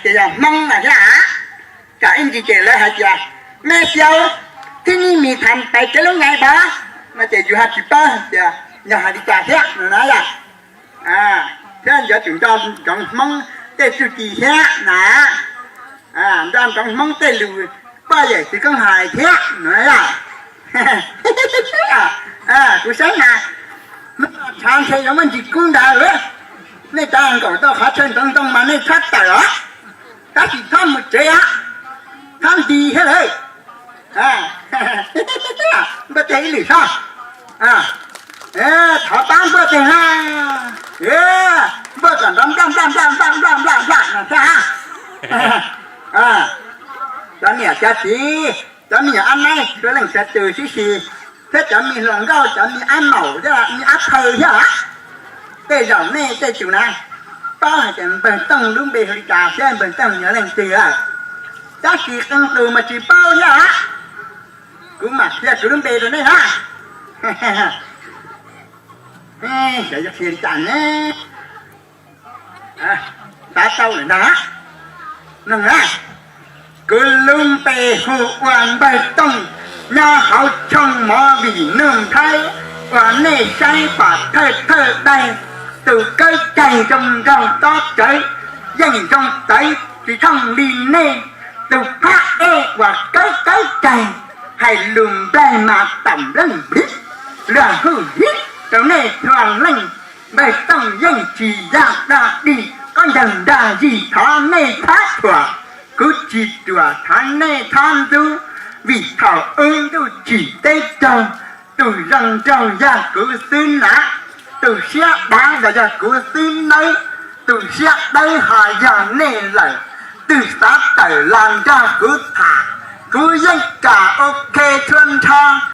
ces yog Hmoob na thiab. Tsam ib ntsis ces lawv hais tias, me piau, thib nij mis tham pais tsev lub nyaiv pov, no ces yus ho tsis paub tias yog hais li cas thiab no na yom. Thiab yuav tsum nco ntsoov Hmoob tej txuj ci thiab na, nco ntsoov Hmoob tej lus poj yawm txiv koob hais thiab no yom. Kuv saib mas hnub no tshav ntshe yuav muaj ntsis kub ntawd. Nej cov nkaum tau qhov chaw ntxoov ntoo mas nej txhob tawm os, tab sis txhob mus tsev os, txhob nti thiab lawm. Npuaj teg ib lwm soj, thov pab npuaj teg na, npuaj kom nrov nplaj nplaj nplaj nplaj nplaj nplaj nplaj no thiab. Cov niam cov txiv, cov me nyuam ab naib, cov leej sawv tus sib si, thiab cov me hluas nkauj, cov me ab maum thiab me ab phaw thiab, tej zaum nej tej tus na paub hais tias npawg Tooj lub npe hu li cas thiab npawg Tooj yog leej twg lawm, tab sis qee tus mas tsis paub thiab. Kuv mam qhia kuv lub npe rau nej na. Xyov yuav qhia li cas ne. Xav tau lawm ntag. Kuv lub npe hu ua npawg Tooj, nyob hauv tshooj mov vim nug nthaib, uas nej saib pom thawj thawj daig, tus kawb caig zoo nraug tob tsawv, yeej zoo txawv tsis thooj li nej, tus phab ej uas kawb kawb caig, hais lus nplaig mas tam leej npliv, luag hu hiv rau nej txhua leej. Npawg Tooj yeej tsis yog dog dig, khaub ncaws nrog yig thov nej txhob thuam, kuv tsis ruam thov nej txhob ntxub, vim thaum ub ntuj tsim teb raug, tus zoo nraug yog kuv xwb na, tus siab dav los yog kuv xwb nawb, tus siab dawb ho yog nej lawm, twb xav tawm los nrog kuv tham, kuv yeej kam ok txhua nrho,